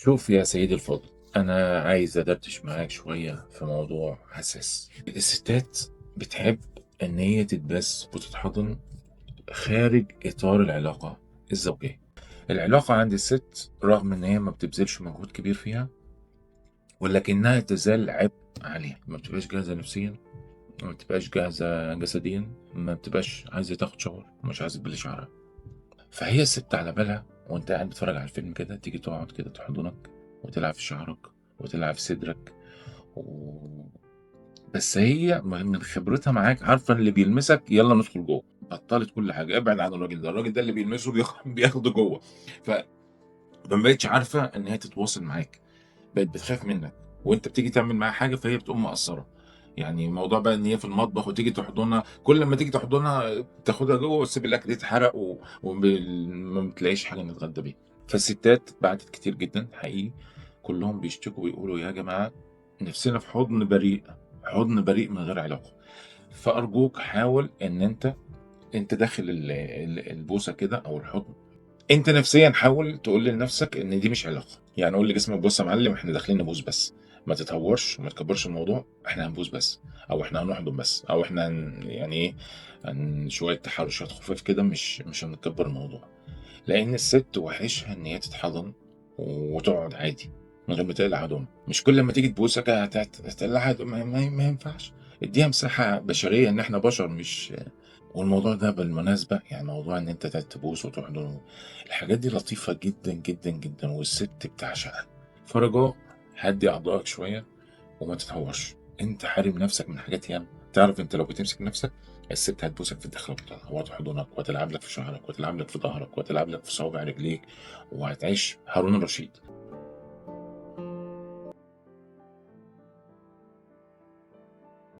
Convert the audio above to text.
شوف يا سيدي الفاضل، أنا عايز أدردش معاك شوية في موضوع حساس. الستات بتحب إن هي تتبس وتتحضن خارج إطار العلاقة الزوجية. العلاقة عند الست رغم إن هي ما بتبذلش مجهود كبير فيها، ولكنها تزال عبء عليها. ما بتبقاش جاهزة نفسيا، ما بتبقاش جاهزة جسديا، ما بتبقاش عايزة تاخد شاور، مش عايزة تبل شعرها. فهي الست على بالها وانت قاعد بتتفرج على الفيلم كده، تيجي تقعد كده تحضنك وتلعب في شعرك وتلعب في صدرك بس هي من خبرتها معاك عارفه اللي بيلمسك يلا ندخل جوه. بطلت كل حاجة، ابعد عن الراجل ده، الراجل ده اللي بيلمسه بياخده جوه. ف ما بقتش عارفه ان هي تتواصل معاك، بقت بتخاف منك، وانت بتيجي تعمل معاها حاجة فهي بتقوم مقصرة. يعني الموضوع بقى ان هي في المطبخ وتيجي تحضنها، كل ما تيجي تحضنها تاخدها جوه وتسيب الاكل يتحرق وما بتلاقيش حاجة نتغدى بيها. فالستات بعتت كتير جدا حقيقي، كلهم بيشتكوا ويقولوا يا جماعة نفسنا في حضن بريء، حضن بريء من غير علاقة. فارجوك حاول ان انت داخل البوسه كده او الحضن، انت نفسيا حاول تقول لنفسك ان دي مش علاقة. يعني قول لجسمك بص يا معلم احنا داخلين نبوس بس، ما تتهورش وما تكبرش الموضوع، احنا هنبوس بس، او احنا هنحضن بس، او احنا يعني ايه، شوية تحرشات خفاف كده، مش هنكبر الموضوع. لان الست وحشها ان هي تتحضن وتقعد عادي من غير ما تقلع هدومها. مش كل ما تيجي تبوسك هتقلعها هدومها، ما ينفعش. اديها مساحة بشرية، ان احنا بشر مش. والموضوع ده بالمناسبة يعني موضوع ان انت تبوس وتحضن، الحاجات دي لطيفة جدا جدا جدا، والست بتعشقها. فرجاء هدي اعضائك شوية وما تتهورش، انت حارم نفسك من حاجات ياما. تعرف انت لو بتمسك نفسك الست هتبوسك في الدخلة بتاعتها، وهتحضنك وهتلعب لك في شعرك وهتلعب لك في ظهرك وهتلعب لك في صوابع رجليك، وهتعيش هارون الرشيد.